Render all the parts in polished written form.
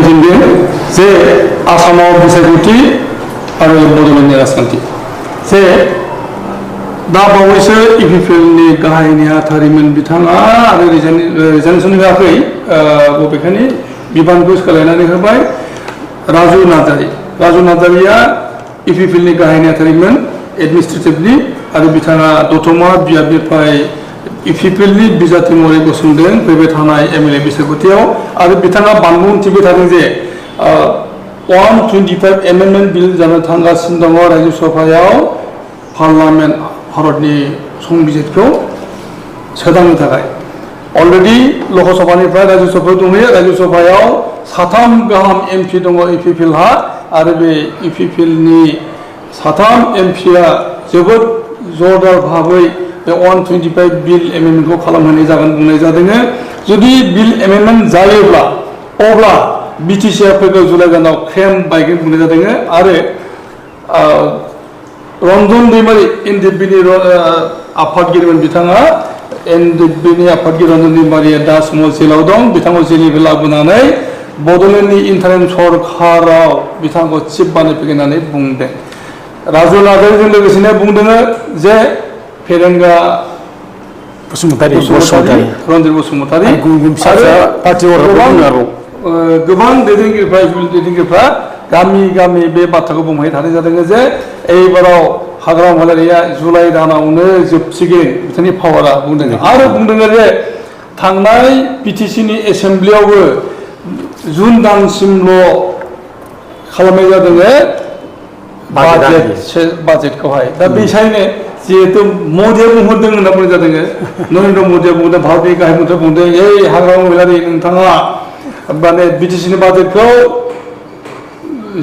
दैदेनदों जे आसामाव बिसायख'थि आरो बड'लेण्डनि राजखान्थि जे दा बावैसो इउपिपिएलनि गाहाय नेहाथारिमोन बिथाङा आरो रिजाइनेसन होआखै बबेखानि बिबानखौ सोलायनानै होबाय राजु नार्जारिया इउपिपिएलनि गाहाय नेहाथारिमोन एडमिनिस्ट्रेटिभनि आरो बिथाङा दतमा बियाबनिफ्राय इउपिपिएलनि बिजाथि महरै गसंदों फैबाय थानाय एमएलए बिसायख'थियाव आरो बिथाङा बानबुंथिबाय थादों जे 125 एमेन्डमेन्ट बिल जानो थांगासिनो दङ रायजो सभायाव पार्लामेन्ट भारतनि संबिजितखौ सोदांनो थाखाय अलरेडि लकसभानिफ्राय रायजो सभायाव दंहैयो रायजो सभायाव 3 गाहाम एमपि दङ इउपिपिएलहा आरो बे इउपिपिएलनि 3 एमपिआ जोबोद जरदार भाबै बे 125 बिल एमेन्डमेन्टखौ खालामहोनाय जागोन बुंनाय जादों जुदि बिल एमेन्डमेन्ट जायोब्ला अब्ला बिटिसिआ फैगौ जुलाइ दानाव ख्रेम बायगोन बुंनाय जादों आरो रन्जन दैमारि एनडिएफबिनि आफादगिरिमोन बिथाङा एनडिएफबिनि आफादगिरि रन्जन दैमारिया दा समाव जेलाव दं बिथांखौ जेलनिफ्राय लाबोनानै बड'लेण्डनि इन्टारिम सरकाराव बिथांखौ चिफ बानायफैगोन होननानै बुंदों राजु नार्जारिजों लोगोसेनो बुंदों जे फेरेंगा बसुमतारी रन्जित बसुमतारी गोबां दैदेनगिरिफ्रा गामि बे बाथ्राखौ बुंबाय थानाय जादों जे एबाराव हाग्रा मालारिया जुलाइ दानावनो जोबसिगोन बिथांनि पावारा बुंदों आरो बुंदों जे थांनाय बिटिसिनि एसेम्ब्लियावबो जुन दानसिमल' खालामनाय जादों बाजेटखौहाय दा बेखायनो जिहेतु मदिया बुंहरदों होनना बुंनाय जादों नरेन्द्र मदिया बुंदों भारतनि गाहाय मन्थ्रिया बुंदों हाग्रा महिलारि नोंथाङा माने बिटिसिनि बाजेटखौ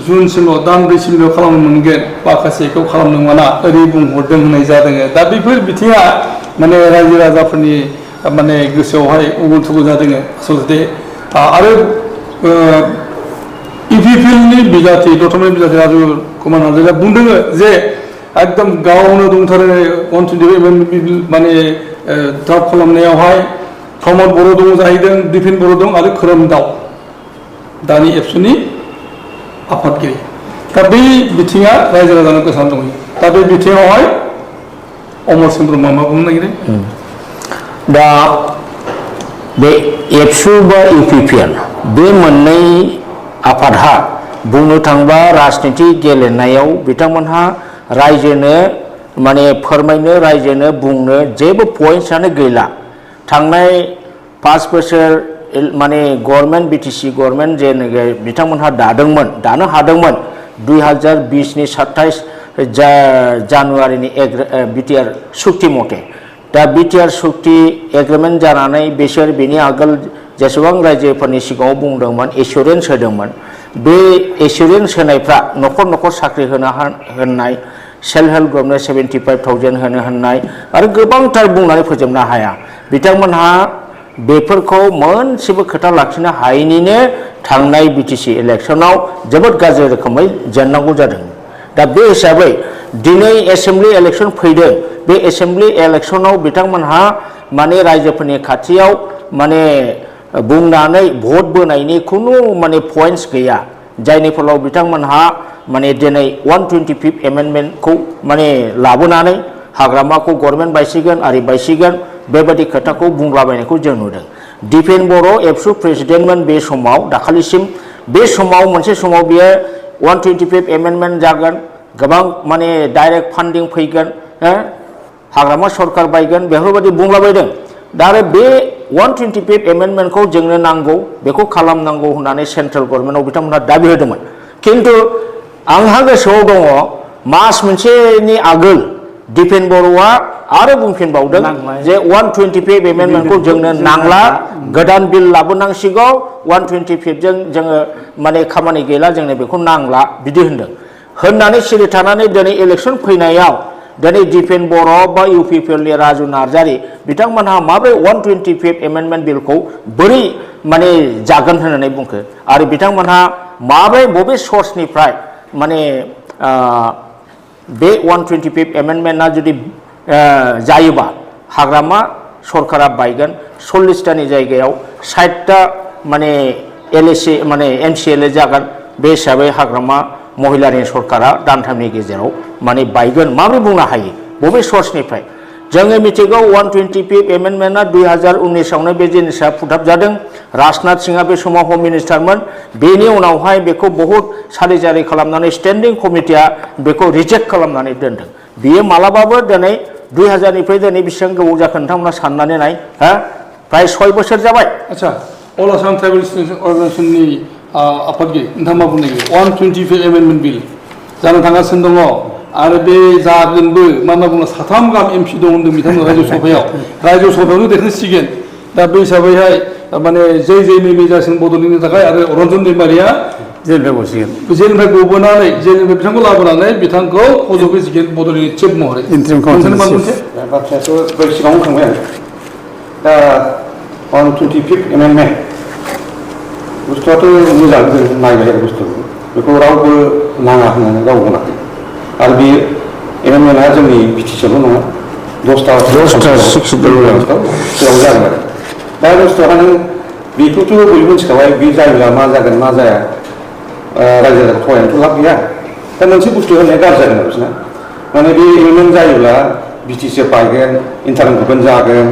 जुनसिमल' दानब्रैसिमल' खालामनो मोनगोन माखासेखौ खालामनो मोना ओरै बुंहरदों होननाय जादों दा बेफोर बिथिङा माने रायजो राजाफोरनि माने गोसोआवहाय उगुल थुगुल जादों आसलथे आरो इउपिपिएलनि बिजाथि दतमानि बिजाथि राजु कुमार नार्जारिया बुंदों जे एकदम गावनो दंथारो 125 एमेन्डमेन्ट माने ड्राफ्ट खालामनायावहाय प्रमद बर' दं जाहैदों दिपेन बर' दं आरो खोरोमदाव दानि एबसुनि आफादगिरि दा बै बिथिङा रायजो राजानो गोसारनानै दंहैयो दा बे बिथिङावहाय अमर सिंह ब्रह्मआ मा बुंनो नागिरो दा बे एबसु बा इउपिपिएल बे मोननै आफादहा बुंनो थांबा राजनिति गेलेनायाव बिथांमोनहा रायजोनो माने फोरमायनो रायजोनो बुंनो जेबो पइन्टसानो गैला थांनाय 5 बोसोर माने गभर्नमेन्ट बिटिसि गभर्नमेन्ट जेनोखि बिथांमोनहा दानो हादोंमोन 2020 नि 27 जानुवारिनि बिटिआर सुक्ति मथे दा बिटिआर सुक्ति एग्रिमेन्ट जानानै बिसोर बिनि आगोल जेसेबां रायजोफोरनि सिगाङाव बुंदोंमोन एसुरेन्स होदोंमोन बे एसुरेन्स होनायफ्रा न'खर साख्रि होनाय सेल्फ हेल्प ग्रुपनो 75,000 होनाय आरो गोबांथार बुंनानै फोजोबनो हाया बिथांमोनहा बेफोरखौ मोनसेबो खोथा लाखिनो हायैनिनो थांनाय बिटिसि इलेक्शनाव जोबोद गाज्रि रोखोमै जेननांगौ जादों दा बे हिसाबै दिनै एसेम्बलि इलेक्शन फैदों बे एसेम्बलि इलेक्शनाव बिथांमोनहा माने रायजोफोरनि खाथियाव माने बुंनानै भट बोनायनि खुनु माने पइन्ट्स गैया जायनि फलाव बिथांमोनहा माने दिनै 125 एमेन्डमेन्टखौ माने लाबोनानै हाग्रामाखौ गभर्नमेन्ट बायसिगोन आरि बायसिगोन बेबायदि खोथाखौ बुंलाबायनायखौ जों नुदों दिपेन बर' एबसु प्रेसिडेन्टमोन बे समाव दाखालिसिम बे समाव मोनसे समाव बियो 125 एमेन्डमेन्ट जागोन गोबां माने डाइरेक्ट फान्डिं फैगोन हाग्रामा सरकार बायगोन बेफोरबायदि बुंलाबायदों दा आरो बे 125 एमेन्डमेन्टखौ जोंनो नांगौ बेखौ खालामनांगौ होननानै सेन्ट्रेल गभर्नमेन्टआव बिथांमोनहा दाबि होदोंमोन खिन्थु आंहा गोसोआव दङ मास मोनसेनि आगोल दिपेन बर'आ आरो बुंफिनबावदों जे 125 एमेन्डमेन्टखौ जोंनो नांला गोदान बिल लाबोनांसिगौ 125जों जोङो माने खामानि गैला जोंनो बेखौ नांला बिदि होननानै सिरि थानानै दिनै इलेक्शन फैनायाव दिनै दिपेन बर' बा इउपिपिएलनि राजु नार्जारि बिथांमोनहा माब्रै 125 एमेन्डमेन्ट बिलखौ बोरै माने जागोन होननानै बुंखो आरो बिथांमोनहा माब्रै बबे सर्सनिफ्राय माने बे 125 एमेन्डमेन्टआ जुदि जायोबा हाग्रामा सरकारा बायगोन 40टानि जायगायाव 60टा माने LSC माने MCLA जागोन बे हिसाबै हाग्रामा महिलानि सरकारा दानथामनि गेजेराव माने बायगोन माबोरै बुंनो हायो बबे सर्सनिफ्राय जोङो मिथिगौ 125 एमेन्डमेन्टआ 2019आवनो बे जिनिसा फुथाब जादों राजनाथ सिंहआ बे समाव हम मिनिस्टारमोन बेनि उनावहाय बेखौ बहुत सारिजारि खालामनानै स्टेन्डिं कमिटिया बेखौ रिजेक्ट खालामनानै दोनदों बियो मालाबाबो दिनै 2000 निफ्राय दिनै बेसेबां गोबाव जाखो नोंथांमोना साननानै नाय हा प्राय 6 बोसोर जाबाय आच्छा अल आसाम ट्राइबेल अर्गानाइजेसननि आफादगिरि नोंथाङा मा बुंनो नागिरो 125 एमेन्डमेन्ट बिल जानो थांगासिनो दङ आरो बे जागोनबो मा होनना बुङो साथाम गाहाम एमपि दं होनदों बिथांमोना रायजो सभायावनो देखायसिगोन दा बे हिसाबैहाय माने जै नैबे जासिगोन बड'लेण्डनि थाखाय आरो रन्जन दैमारिया जेलनिफ्राय गसिगोन जेलनिफ्राय गबोनानै जेलनिफ्राय बिथांखौ लाबोनानै बिथांखौ फज'फैसिगोन बड'लेण्डनि चिफ महरै बाथ्रायाथ' बै सिगाङाव थांबाय आं दा 125 एमेन्डमेन्ट बुस्थुआथ' मोजां जों नायबाय बुस्थुखौ बेखौ रावबो नाङा होननानै रावबो बुङाखै आरो बे एमेन्डमेन्टआ जोंनि बिटिसिआवल' नङा 10टा जेराव जागोन आरो दा बुस्थुआ नों बेखौथ' बयबो मिथिखाबाय बे जायोब्ला मा जागोन मा जाया रायजो राजाखौ थगायनानैथ' लाब गैया दा मोनसे बुस्थु होनाया गाज्रि जागोन आरो बिसोरना माने बे एमेन्डमेन्ट जायोब्ला बिटिसिआ बायगोन इन्टारिम गभर्नमेन्ट जागोन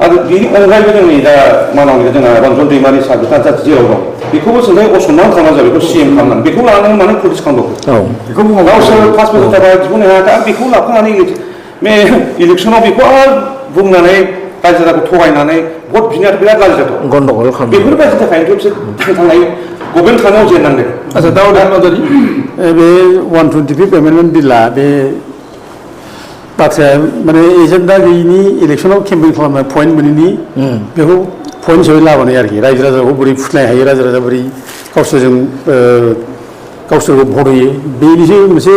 आरो बेनि अनगायैबो जोंनि दा मानावनि जोंहा रन्जन दैमारि साबिथा जेराव दं बेखौबो जों असनमान खालामना जाबाय बेखौ CM खालामनानै बेखौ लानानै मानो पुलिस खालामबावो बेखौ गावसोर 5 बोसोर थाबाय दिहुननो हायाखै आरो बेखौ लाफानानै बे इलेक्सनाव बेखौ आरो बुंनानै रायजो राजाखौ थगायनानै भट बिनायाथ' बिराद गाज्रि जाथाव गन्डगल खालामो बेफोरबायदिनि थाखायनोथ' बिसोर थांनाय गभर्नमेन्ट थानायाव जेननांदों आच्छा दाउद हादरि बे 125 एमेन्डमेन्ट बिलआ बे बाथ्राया माने एजेन्डा गैयिनि इलेक्सनाव केम्पेइन खालामनाय पइन्ट मोनैनि बेखौ पइन्ट हिसाबै लाबोनाय आरोखि रायजो राजाखौ बोरै फुस्लायनो हायो रायजो राजा बोरै गावसोरजों गावसोरखौ भट होयो बेनिसो मोनसे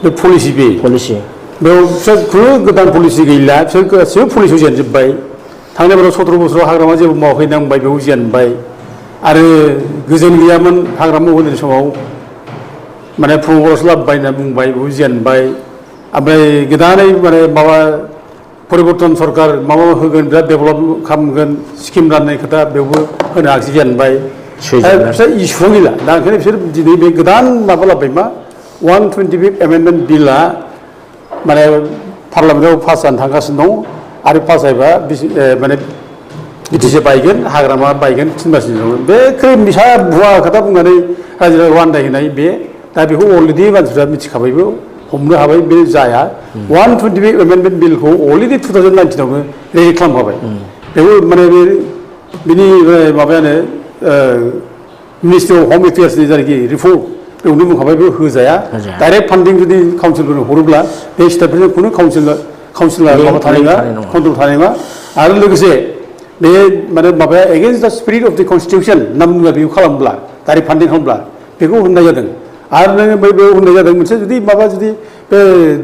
बे पलिसि बेयाव बिसोर खुनु गोदान पलिसि गैला बिसोर गासिबो पलिसियाव जेनजोब्बाय थांनाय बोसोराव 17 बोसोराव हाग्रामा जेबो मावाखै नांबाय बेयाव जेनबाय आरो गोजोन गैयामोन हाग्रामा होनाय समाव माने फुङावसो लाबोबाय होनना बुंबाय बेयाव जेनबाय ओमफ्राय गोदानै माने माबा परिबर्तन सरकार माबा होगोन बिराद डेभेलप खालामगोन स्किम राननाय खोथा बेयावबो होनो हायाखिसै जेनबाय बिसोर इसुआनो गैला दा ओंखायनो बिसोर दिनै बे गोदान माबा लाबोबाय मा 125 एमेन्डमेन्ट बिलआ माने पार्लामेन्टआव पास जानो थांगासिनो दं आरो पास जायोबा माने बिटिसि बायगोन हाग्रामा बायगोन थिनगासिनो दं बे मिसा भुवा खोथा बुंनानै रायजो राजाखौ आन्दायहोनाय बे दा बेखौ अलरेडि मानसिफ्रा मिथिखाबायबो हमनो हाबाय बे जाया 125 एमेन्डमेन्ट बिलखौ अलरेडि 2019आवनो रेडि खालामखाबाय बेखौ माने बिनि माबायानो मिनिस्ट्रि अफ हम एफेयार्सनि जायनाखि रिपर्ट बेयावनो बुंखाबाय बे होजाया डाइरेक्ट फान्डिं जुदि काउन्सिलफोरनो हरोब्ला बे स्टेटफोरजों खुनु काउन्सिलर माबा थानाय नङा कन्ट्रल थानाय नङा आरो लोगोसे बे माने माबाया एगेन्स्ट द स्पिरिट अफ द कनस्टिटिउसन होनना बुङोब्ला बेखौ खालामब्ला डाइरेक्ट फान्डिं खालामब्ला बेखौ होननाय जादों आरो नोङो बेयाव होननाय जादों मोनसे जुदि माबा जुदि बे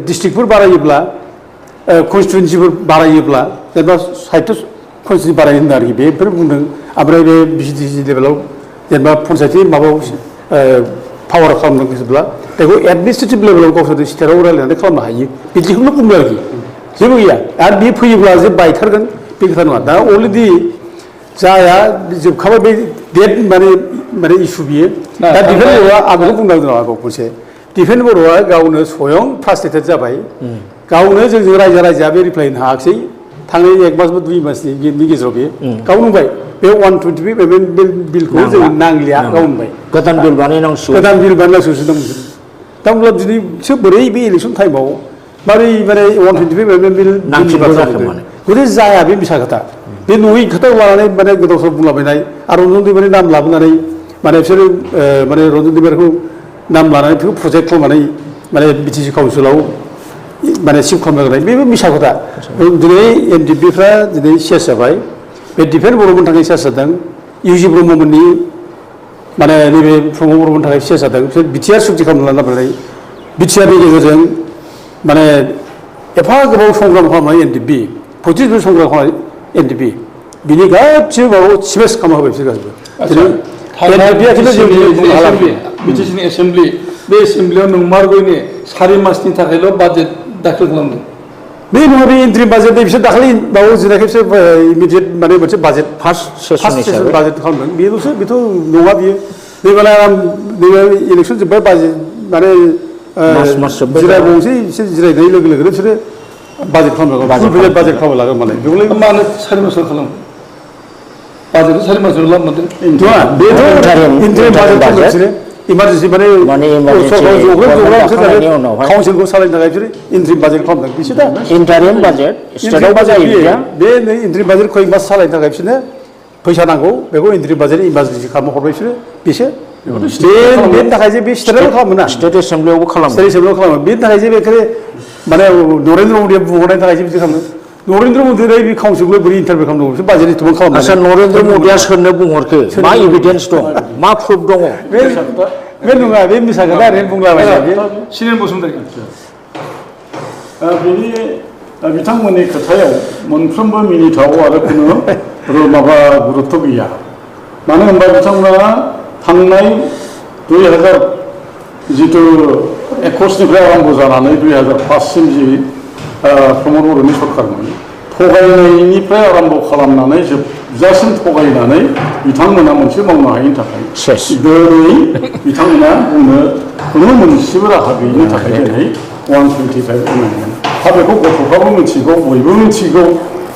डिस्ट्रिक्टफोर बारायोब्ला कनस्टिटुवेन्सिफोर बारायोब्ला जेनेबा 60 कनस्टिटुवेन्सि बारायो होनदों आरोखि बेफोर बुंदों ओमफ्राय बे बिटिसि लेभेलाव जेनेबा पन्सायतनि माबायाव पावार खालामनो गोसोब्ला बेखौ एडमिनिस्ट्रेटिभ लेभेलाव गावसोर स्टेटआव रायज्लायनानै खालामनो हायो बिदिखौनो बुंदों आरोखि जेबो गैया आरो बे फैयोब्ला जे बायथारगोन बे खोथा नङा दा अलरेडि जाया जोबखाबाय बे डेट माने इस्यु बियो दा डिफेन्स बर'आ आं बेखौ बुंनांगौ नङा मोनसे डिफेन्स बर'आ गावनो स्वयं फ्रास्ट्रेटेड जाबाय गावनो जोंजों रायजोआ बे रिप्लाय होनो हायाखिसै थांनाय 1 मास बा 2 मासनि गेजेराव बे गाव बुंबाय बे 125 एमेन्डमेन्ट बिलखौ जों नांलिया गाव बुंबाय गोदान बिल बानायनांसिगौ दा होनब्ला दिनैसो बोरै बे इलेक्सन टाइमाव मारै माने 125 एमेन्डमेन्ट बिल जुदि जाया बे मिसा खोथा बे नङै खोथाखौ लानानै माने गोदाव सोराव बुंलाबायनाय आरो रन्जन दैमारिनि नाम लाबोनानै माने बिसोरो माने रन्जन दैमारिखौ नाम लानानै बेखौ प्रजेक्ट खालामनानै माने बिटिसि काउन्सिलाव माने सिफ खालामनो नागिरनाय बेबो मिसा खोथा दिनै एनडिपिफ्रा दिनै सेस जाबाय बे डिफेन्स बर'मोननि थाखाय सेस जादों इउजि ब्रह्ममोननि माने नैबे प्रमद बर'मोननि थाखाय सेस जादों बिसोर बिटिआर सुक्ति खालामना लाबोनाय बिटिआरनि गेजेरजों माने एफा गोबाव संग्राम खालामनाय एनडिपि 25 बोसोर संग्राम खालामनाय एनडिपि बिनि गासिबो माबाखौ सिमेस खालामना होबाय बिसोर गासिबो बिटिसिनि एसेम्ब्लि बे एसेम्ब्लियाव नंमारगौनि 4 मासनि थाखायल' बाजेट दाखिल खालामदों बे नङा बे इन्ट्रिम बाजेट बिसोर दाखालि बावो जिरायखेबसो इमिडियेट माने मोनसे budget first session first session हिसाबै बाजेट खालामदों बेल'सो बेथ' नङा बियो नैबेला नैबे इलेक्सन जोब्बाय बाजेट माने मास जोब्बाय जिरायबावनोसै एसे जिरायनाय लोगो लोगोनो बिसोरो बाजेट खालामनांगौ बाजेट खालामनो लागोन माने बेखौलाय मानो 4 बोसोर खालामो बाजेटखौ 4 बोसोर लाब मोनदों नङा बेथ' इन्ट्रिम बाजेट बिसोरो इमारजेन्सि माने काउन्सिलखौ सालायनो थाखाय बिसोर इन्ट्रिम बाजेट खालामदों बिसोर दा इन्टारिम बाजेट स्टेटआवबा जायो बिदिया बे नै इन्ट्रिम बाजेट खय मास सालायनो थाखाय बिसोरनो फैसा नांगौ बेखौ इन्ट्रिम बाजेट इमारजेन्सि खालामनो हरबाय बिसोर बेनि थाखाय जे बे स्टेटआव खालामो ना स्टेट एसेम्ब्लियावबो खालामो स्टेट एसेम्ब्लियाव खालामो बेनि थाखाय जे बेखौ माने नरेन्द्र मदिया बुंहरनायनि थाखायसो बिदि खालामो नरेन्द्र मदिया बे काउन्सिलखौ बोरै इन्टारभिउ खालामनांगौ बिसोर बाजेट इथुबां खालामो आच्छा नरेन्द्र मदिया सोरनो बुंहरखो मा एभिडेन्स दं मा प्रुफ दङ बे नङा बे मिसा खोथा ओरैनो बुंलाबायना बे सिनेन बसुमतारी बेनि बिथांमोननि खोथायाव मोनफ्रोमबो मिनिथाव आरो खुनु माबा गुरुत्व गैया मानो होनबा बिथांमोना थांनाय 2000 जितु 21निफ्राय आरम्भ जानानै 2005 सिम जि प्रमद बर'नि सरकारमोन थगायनायनिफ्राय आरम्भ खालामनानै जोबजासिम थगायनानै बिथांमोना मोनसे मावनो हायैनि थाखाय दिनै बिथांमोना बुंनो खुनु मोनसेबो राहा गैयिनि थाखाय दिनै 125 होनांगोन दा बेखौ गथ'फ्राबो मिथिगौ बयबो मिथिगौ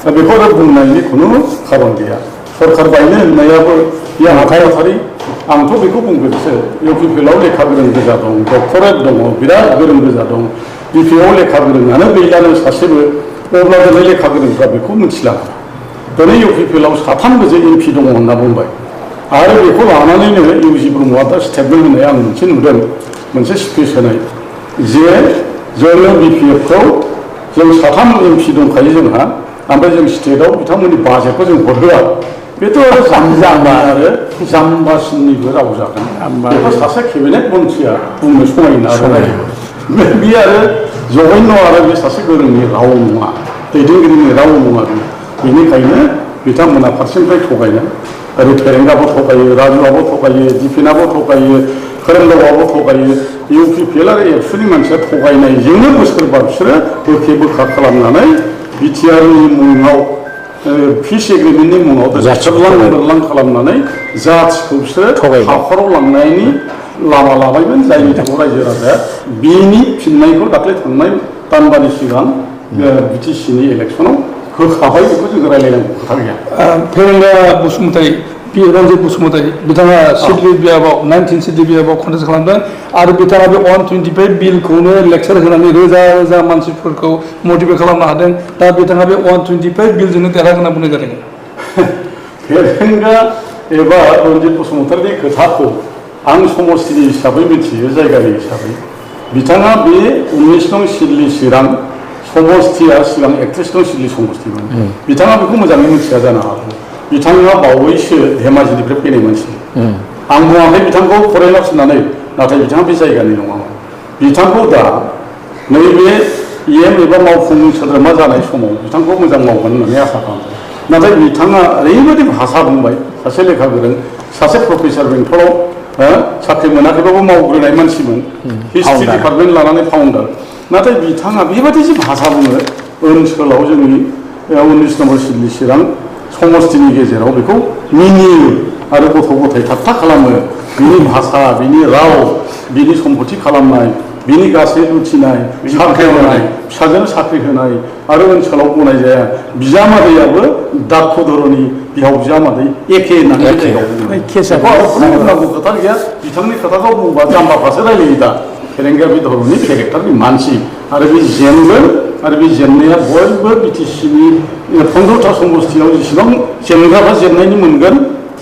दा बेखौ आरो बुंनायनि खुनु खारन गैया सरकार बायनो होननायाबो बे आखायारि आंथ' बेखौ बुंगोनसो इउपिपिएलआव लेखा गोरों गोजा दं डक्टरेट दङ बिराद गोरों गोजा दं बिपिआव लेखा गोरोङानो गैलानो सासेबो अब्ला दिनै लेखा गोरोंफ्रा बेखौ मिथिला दिनै इउपिपिएलआव 3 गोजौ एमपि दङ होनना बुंबाय आरो बेखौ लानानैनो इउजि ब्रह्मआ दा स्टेटमेन्ट होनाय आं मोनसे नुदों मोनसे स्पिच होनाय जे जोङो बिपिएफखौ जों 3 एमपि दंखायो जोंहा ओमफ्राय जों स्टेटआव बिथांमोननि बाजेटखौ जों हरहोआ बेथ' आरो जाम्बा आरो जाम्बासिननिबो राव जागोन बेखौ सासे केबिनेट मन्थ्रिया बुंनो समायना बे आरो जघन्य आरो बे सासे गोरोंनि राव नङा दैदेनगिरिनि राव नङा बेनिखायनो बिथांमोना फारसेनिफ्राय थगायनाय ओरै फेरेंगाबो थगायो राजुआबो थगायो दिपेनाबो थगायो खोरोमदावआबो थगायो इउपिपिएल आरो एबसुनि मानसिया थगायनायजोंनो बोसोरबा बिसोरो बोखा खालामनानै बिटिआरनि मुङाव पिस एग्रिमेन्टनि मुङाव सोरलां खालामनानै जाथिखौ बिसोरो हाखराव लांनायनि लामा लाबायमोन जायनि थाखाय रायजो राजाया बिनि फिननायखौ दाख्लै थांनाय दानबानि सिगां बिटिसिनि इलेक्सनाव होखाबाय बेखौ जों रायलायनांगौ खोथा गैया फेरेंगा बसुमतारी रन्जित बसुमतारी बिथाङा सिडलि बियाबाव 19 सिडलि बियाबाव कन्टेस्ट खालामदों आरो बिथाङा बे 125 बिलखौनो लेक्सार होनानै रोजा रोजा मानसिफोरखौ मटिभेट खालामनो हादों दा बिथाङा बे 125 बिलजोंनो देरहागोन होनना बुंनाय जादों फेरेंगा एबा रन्जित बसुमतारीनि खोथाखौ आं समस्थिनि हिसाबै मिथियो जायगानि हिसाबै बिथाङा बे 19 नं सिडलि चिरां समस्थिया सिगां 31 नं सिडलि समस्थिमोन बिथाङा बेखौ मोजाङै मिथिया जानो हागौ बिथाङा बावैसो धेमाजिनिफ्राय फैनाय मानसि आं बुङाखै बिथांखौ फरेनार्स होननानै नाथाय बिथाङा बे जायगानि नङामोन बिथांखौ दा नैबे इएम एबा मावफुं सोद्रोमा जानाय समाव बिथांखौ मोजां मावगोन होननानै आसा खालामदों नाथाय बिथाङा ओरैबायदि भाषा बुंबाय सासे लेखा गोरों सासे प्रफेसार बेंटलाव साख्रि मोनाखैबाबो मावग्रोनाय मानसिमोन हिस्ट्रि डिपार्टमेन्ट लानानै फाउन्डार नाथाय बिथाङा बेबायदि जे भाषा बुङो ओनसोलाव जोंनि 19 नम्बर सिडलि चिरां समस्थिनि गेजेराव बेखौ मिनियो आरो गथ' गथाय ठाट्टा खालामो बिनि भाषा बिनि राव बिनि सम्पथि खालामनाय बिनि गासै लुथिनाय साख्रि होनाय फिसाजोनो साख्रि होनाय आरो ओनसोलाव गनाय जाया बिजामादैयाबो दाखुधरनि बिहाव बिजामादै एखे होननानै बुंनांगौ खोथा गैया बिथांनि खोथाखौ बुंबा जाम्बाफ्रासो रायलायो दा फेरेंगा बे धरननि केरेक्टारनि मानसि आरो बे जेनगोन आरो बे जेननाया बयबो बिटिसिनि 15टा समस्थियाव जेसेबां जेनग्राफ्रा जेननायनि मोनगोन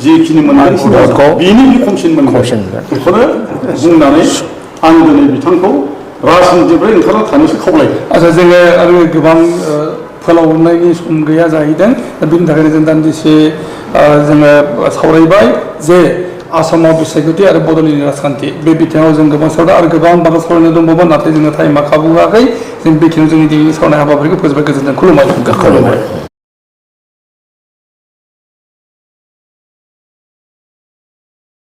जिखिनि मोनगोन बिनि खमसिन मोनगोन बेखौनो बुंनानै आं दिनै बिथांखौ राजनितिनिफ्राय ओंखारना थानोसो खावलायदों आच्छा जोङो आरो गोबां फोलावनायनि सम गैया जाहैदों दा बिनि थाखायनो जों दान्दिसे जोङो सावरायबाय जे आसामाव बिसायख'थि आरो बड'लेण्डनि राजखान्थि बे बिथिङाव जों गोबां सावरायदों आरो गोबां बाथ्रा सावरायनो दंबावोमोन नाथाय जोङो टाइमा खाबु होआखै जों बेखिनियाव जोंनि दिनैनि सावरायनाय हाबाफारिखौ फोजोबबाय गोजोन्थों खुलुमबाय